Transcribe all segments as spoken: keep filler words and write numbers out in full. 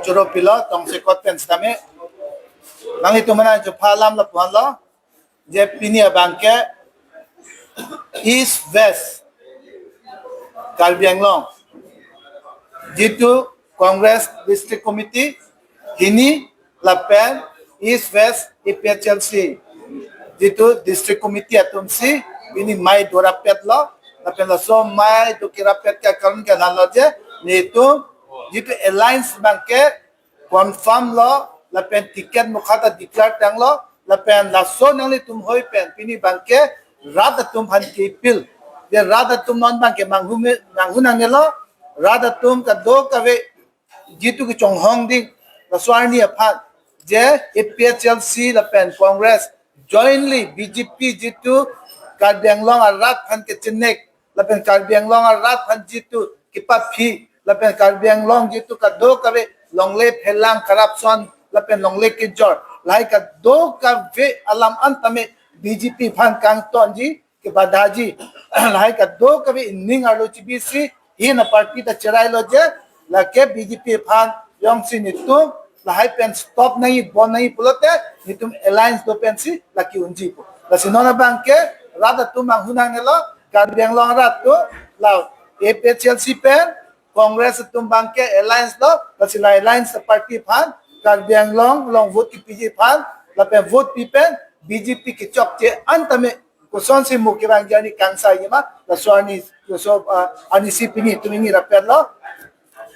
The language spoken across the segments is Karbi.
choro pilo tongsekot pen sitame. Nanglitum aphan chupha alam lapu-an lo, je pini abangke East West Karbi Anglong, jitu Congress District Committee hini lapen East West A P H L C, jitu District Committee atum si pini mei dorapet lo, lapen laso mei dokirapet ke akaron ke nalo je, netum jitu alliance abangke confirm lo, lapen ticket mukha ta declare tanglo, lapen laso nanglitum hoi pen pini abangke rat atum aphan ke appeal. Je rat atum non abangke manghu me, manghu nangnelo, rat atum kadokave jitu kechonghong ding, laso arni aphan, je A P H L C lapen Congress jointly B J P jitu Karbi Anglong arat aphan kechenek, lapen Karbi Anglong arat aphan jitu kepaphi, lapen Karbi Anglong jitu kadokave longle phelang, corruption lapen longle kejor, lahai kadokave alam an tame B J P aphan kangtonji, kebadhaji, lahai kadokave ining arlo chibisi, hini aparty ta cherailo je, lake B J P aphan jongsi netum lahai pen stop nangji, bon nangji pulote, netum alliance do pensi lake unji pu. Lasi non abangke rat atum manghu nangnelo, Karbi Anglong rat atum, la A P H L C pen Congress atum abangke alliance lo, lasi la alliance aparty aphan Karbi Anglong along vote kepiji aphan, lapen vote pi pen B J P kechokche an tame kosonsi mo kevangji arni kangsai ma, laso arni, laso, ah, arnisi pini netum ingrapet lo.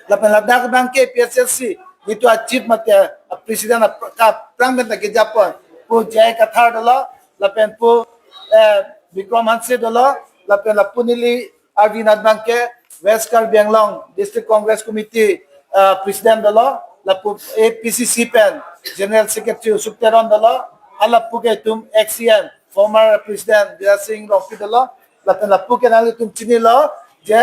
Lapen ladak abangke A P H L C, jitu a chief mate, ah, president, ah, ka aphrang pen ta kejapon, Pu J I Kathar dolo, lapen Pu, eh, Bikram Hanse dolo, lapen lapu neli arvinat abangke West Karbi Anglong District Congress Committee, ah, president dolo, lapu A P C C pen General Secretary Usup Teron dolo, halapu ke itum ex C M, former President Biraj Sing Rongpi dolo, lapen lapu ke nanglitum chinilo je,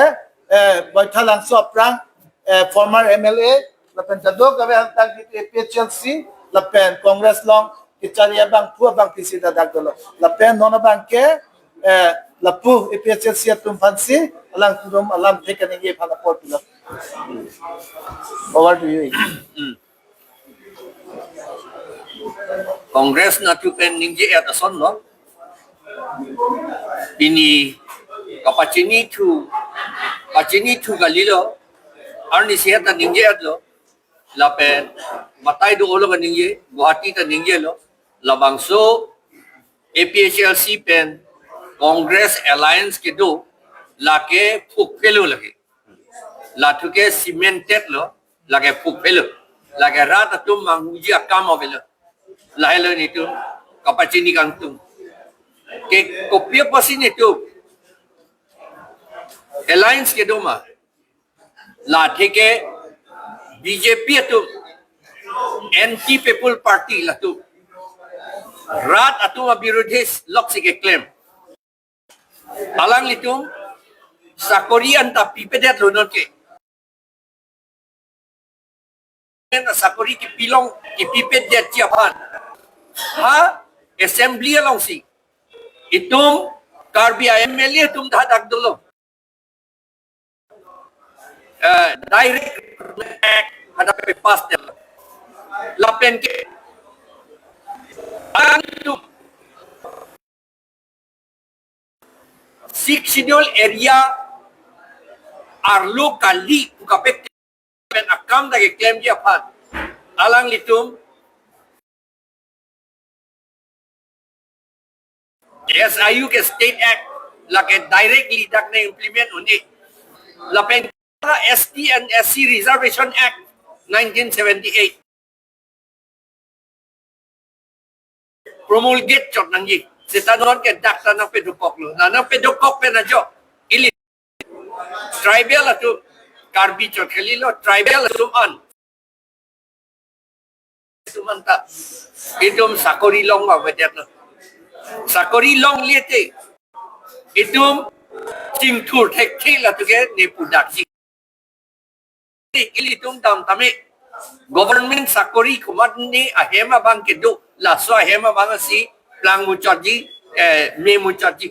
eh, Baithalangso aphrang, eh, former M L A, lapen kadokave hadak di A P H L C, lapen Congress along kechari abangphu abangphi si ladak dolo. Lapen non abangke, eh, lapu A P H L C atum aphansi alangtum alamthe kaningje aphan apor pilo. Over to you. Congress natu pen ningje-et ason lo. Pini kapachinithu, pachinithu kalilo. Arnisi ta ningje-et lo. Lapen batai do-olo kaningje, Guwahati ta ningjelo. Labangso A P H L C pen Congress alliance kedo, lake phukphelo lake. Lathu ke cemented lo, lake phukphelo. Lake rat atum manghuji akam avelo. Lahelo netum kapachini kangtung. Ke kopi apotsi netum alliance kedo ma? Lathe ke B J P atum, anti people party latum, rat atum abirudhi loksi keklem. Alanglitum sakori anta pipedetlo nonke. Anta sakori kipilong, kipipedetji aphan, ha assembly alongsi itum Karbi a-M L A atum ta hadak dolo. Eh, Direct Recruitment Act hadak pass dolo. Lapen ke alanglitum Sixth Schedule area arlo kali pu kaprek pen akam ta keklemji aphan alanglitum S I U ke State Act lake directly dak nang-implement un-e. Lapen S T and S C Reservation Act nineteen seventy-eight promulgate chot nangji. Seta non ke dak ta nangpedokoklo. Na nangpedokok pen ajo ili tribal atum, Karbi chot kalilo, tribal atum an. Atum anta itum sakori long ma vedet lo. Sakori longle te itum chingthur thekthe, latum ke ne pudaksi. Ilitum dam tame government sakori komatne ahem abang kedo, laso ahem abang si plang muchotji, eh, me muchotji.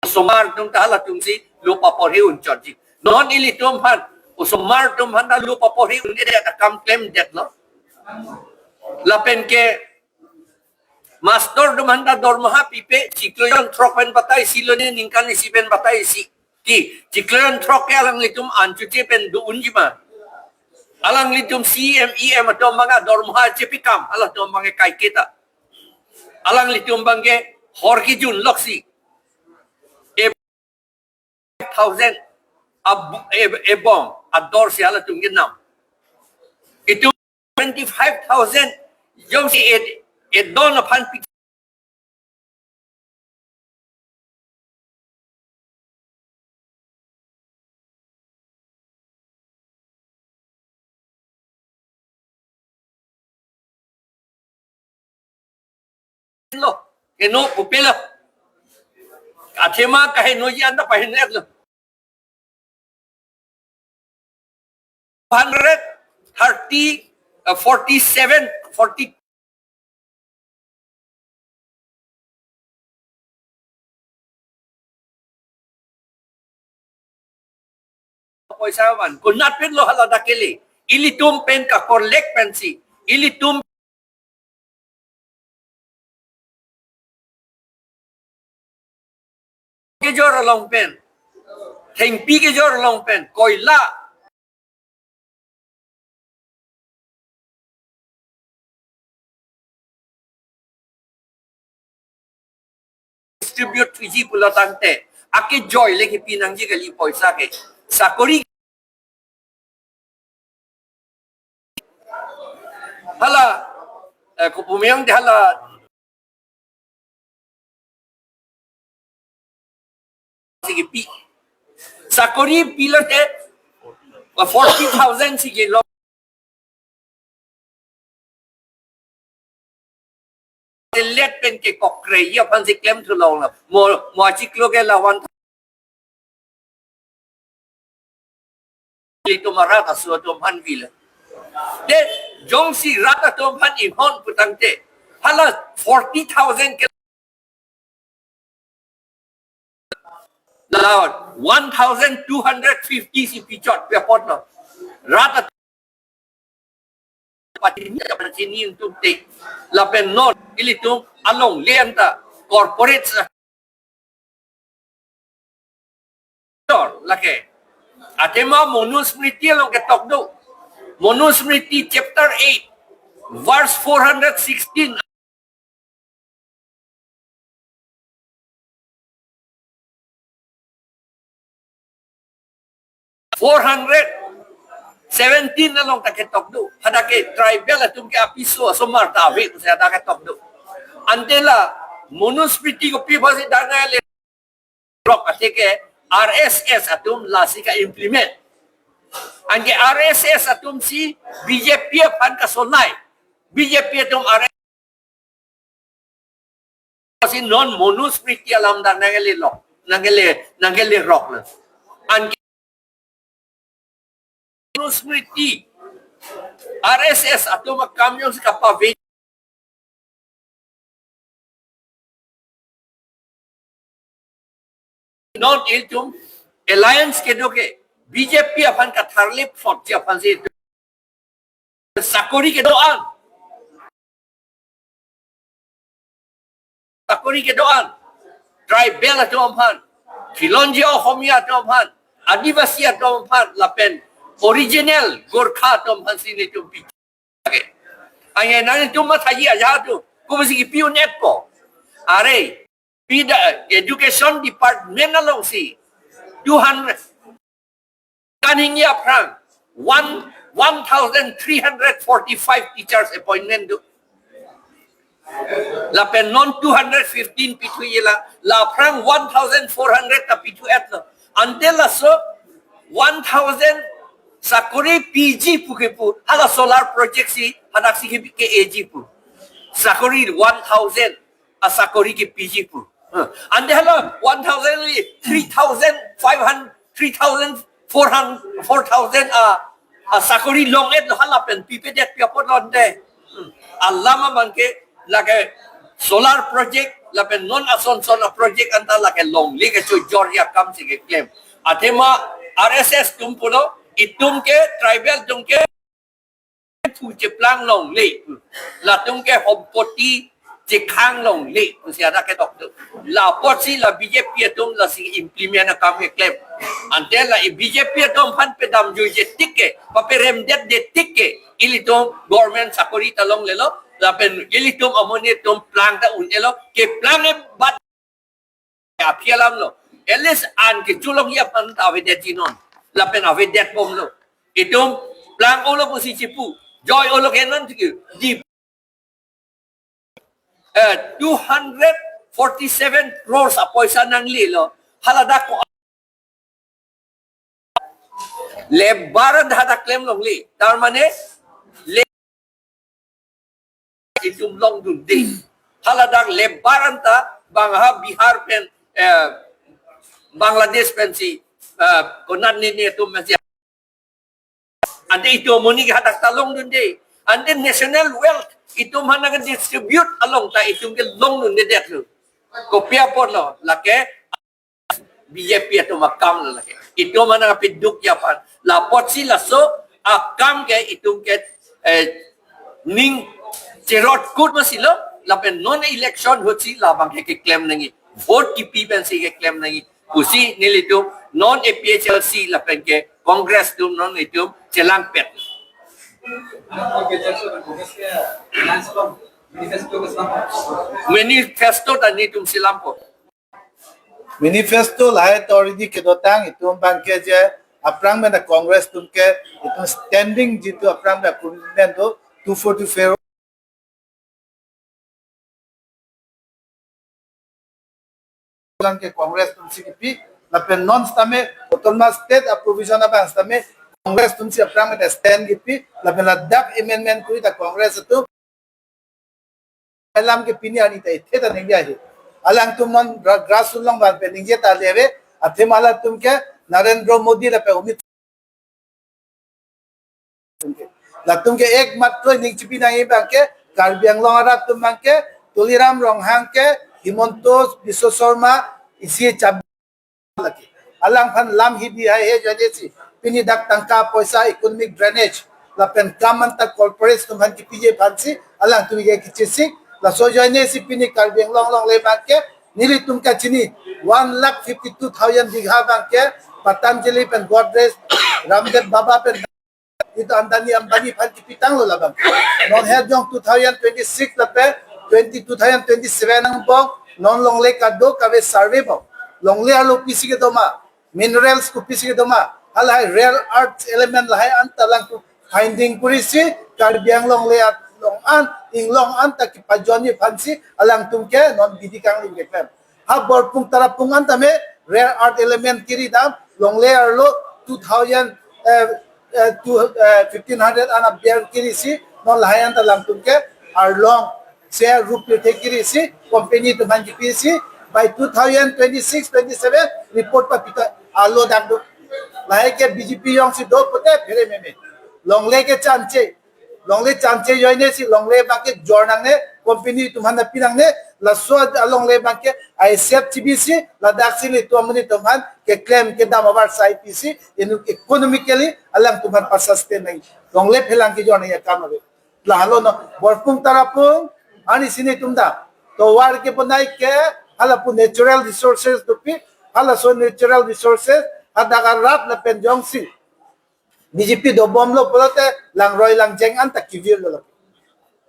Osomar atum ta halatum si lo paporhe unchotji. Non ilitum aphan Osomar atum aphan ta lo paporhi un-edet akam klemdetlo. Lapen ke master atum aphan ta dormoha pipe, chiklo jon throk pen batai isi lone ningkan isi pen batai isi. Ti, chiklo jon throk ke alanglitum anchot che pen do unji ma. Alanglitum C E M, E M atum abang adormoha chepikam, halatum abang ke kaiketa. Alanglitum abang ke hor kejun loksi. E thousand ab-, e, ebong ador si halatum kenam. Itum twenty-five thousand jongsi e, edon aphan pi- lo, heno pupe lo. Athema kahenoji anta paheno-etlo. Hundred thirty, uh, forty-seven, forty. Poisa van, konat pen lo hala dak kele. Ilitum pen ka-collect pensi. Ilitum kejor along pen, thengpi kejor along pen, koila distribute thuji pulo tangte, akejoi le kipi nangji kali poisa ke. Sakori hala, eh, kopumeong de hala. Sige pi. Sakori pilote, forty thousand sige lo. Let pen ke kokre, ya aphan si klemthu longlo. Mo, mo achiklo ke la one. Ilitum arat aso atum aphan vilo. Te jongsi rat atum aphan inghon pu tangte, hala forty thousand ke la one thousand two hundred fifty si pichot pi apotlo. Rat atum pachini, pachini atum te. Lapen non ilitum alongle anta corporate sector lake. Athema Manusmriti along ketok do. Manusmriti chapter eight, verse four hundred sixteen. Four hundred seventeen along ta ketok do. Hadak ke tribal atum ke apiso asomar ta ave pusi hadak ketok do. Ante la Manusmriti kopi aphansi dak nangle rok, athe ke R S S atum lasi ka-implement. Anke R S S atum si B J P aphan kasolai. B J P atum R S S si non Manusmriti alam dak nangle lo, nangle, nangle roklo. Anke Manusmriti, R S S atum akam jongsi kapave, non ilitum alliance kedo ke B J P aphan katharle photji aphansi sakori kedo-an. Sakori kedo-an. Tribal atum aphan, Khilonjia Ohomia atum aphan, Adivasi atum aphan, lapen original Gorkha atum aphansi nelitum pi. Okay. Anke nanglitum mathaji ajahak atum, kopusi kipi un-etpo? Are, pida education department alongsi two hundred kaningje aphrang one, one thousand three hundred forty-five teachers appointment do. Lapen non two hundred fifteen pithuji la, la aphrang one thousand four hundred ta pithu-etlo. Ante laso one thousand sakori piji pu kepu, hala solar project si, hadak si ke, ke-eji pu. Sakori one thousand asakori kepiji pu. Huh. Ante hala one thousand li three thousand five hundred, three thousand four hundred, four thousand a, asakori long-etlo, hala pen pipedet pi apotlo ante. Hmm. Alam abang ke lake solar project, lapen non ason son a-project anta lake longle kachojorji akam si keklem. Athema R S S atum pulo, Itum ke tribal atum ke thu cheplang longle. Latum ke hompoti chekhang longle. Pusi ada ke doktor. Lapotsi la B J P atum lasi implement akam keklem. Ante la B J P atum aphan pedamjuije tik ke, paperemdetde tik ke, ilitum government sakori ta longlelo, lapen ilitum amonit atum plang ta un-elo, keplang e bat aphi alamlo. At least an kecholongji aphan ta avedetji non. Lapen avedetbomlo. Itum plang-olo pusi chipu. Joi-olo ke non tiki. Di, eh, two hundred forty-seven crores apoisa nanglelo. Haladak ko lebaran hadak klem longle. Tar mane le itum longdunde. Haladak lebaran ta bang ha Bihar pen, eh, Bangladesh pensi, eh, konat nini atum pensi. Ante itum amonit ke hadak ta longdunde. Ante national wealth itum aphan nang distribute along ta itum ke longdundedetlo. Kopi aporlo, lake B J P atum akam lo lake. Itum aphan nangpidukji aphan. Lapotsi laso akam ke itum ke, eh, ning cherot kut masilo, lapen non election ahutsi labang ke keklem nangji. Vote kipi pensi keklem nangji. Pusi nelitum non A P H L C lapen ke Congress atum non itum chelangpet. Manifesto ta nelitum si lampo. Manifesto lahai ta already kedotang, itum abang ke je aphrang mena Congress atum ke itum standing jitu aphrang mena commitment do two forty-four lang ke Congress atum si kipi, lapen non setame autonomous state a-provision abang setame Congress atum si aphrang mena stand kipi, lapen ladak amendment kori ta Congress atum alam ke pini arni ta ithe ta ningje ahi. Alangtum non gra-, grassroots along abang pen ningje ta leve, athema latum ke Narendra Modi lapen Amit latum ke ekmatro ning chipi nangji abang ke Karbi Anglong arat atum abang ke Tuliram Ronghang ke Himanta Biswa Sarma isi chab lake. Alangphan lam hidi hai he jane si pini dak tangka poisa economic drainage lapen kam anta corporate atum aphan kipiji aphansi alangtum ke kichisik. Laso jane si pini Karbi Anglong alongle abang ke nelitum kachini one lakh fifty-two thousand bigha abang ke Patanjali pen Godrej, Ramdev Baba pen itu Adani Ambani aphan kipitanglo labang. Non he jong two thousand twenty-six lapen twenty, two thousand twenty-seven angbong non longle kadokave survey bom. Longle arlo kopisi kedoma, minerals kopisi kedoma, halahai rare earth element lahai anta alangtum finding korisi Karbi Anglong longle along an, inglong anta kepajonji aphansi alangtum ke non bidi kangli keklem. Ha Borpung Tarapung anta me rare earth element kiri dam, longle arlo two thousand, eh, eh, two, eh, fifteen hundred an aber kirisi, non lahai anta alangtum ke arlong se rup le the kirisi, company atum aphan kipisi, by two thousand twenty-six twenty-seven report papita arlo dak do. Lahai ke B J P jongsi do pute phere meme. Longle ke chanche, longle chanche joine si longle abang ke jor nangne, company atum aphan pi nangne, laso alongle abang ke I S F chibisi, ladak si nelitum amonit atum aphan keklem kedam avarsai pisi, inut economically alangtum aphan pa-sustain nang. Longle phelang kejor nangji akam ave. Lahelo non, Borpung Tarapung, ani si nelitum ta tovar kebonai ke, halapu natural resources dopi, halaso natural resources, hadak arat lapen jongsi B J P dobomlo pulote langroi langjeng anta kevirlo.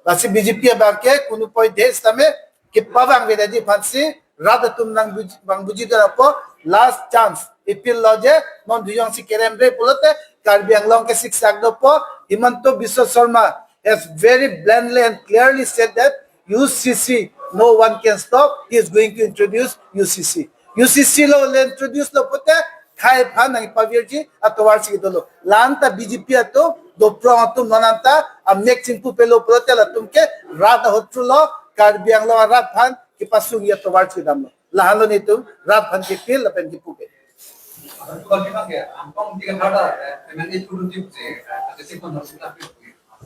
Lasi B J P abang ke konopoi de setame kepavang avedetji aphansi rat atum nang buj-, bang buji darapo last chance appeal lo je non dujong si kerem re pulote Karbi Anglong ke siksak dopo. Himanta Biswa Sarma has very bluntly and clearly said that U C C, no one can stop. He is going to introduce U C C. U C C lo le introduce lo pute khai aphan nangpavirji atovar si dolo. La anta B J P atum, doprong atum non anta amek chingpu pelo pulote latum ke rat ahutru lo, Karbi Anglong arat aphan kepasungji atovar si damlo. Lahelo nelitum rat aphan ke appeal lapen kepu ke.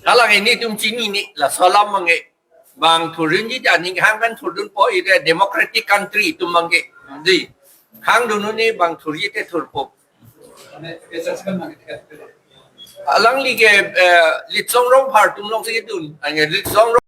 Halang nelitum chinine, laso alam abang ke bang thurdunji ta aning hang kan thurdunpo, ire democratic country atum abang ke. Di, hangdun un-e bang thurji te thurpo. Alangli ke eh, Litsong Rongphar atum alongsi dun. Anke Litsong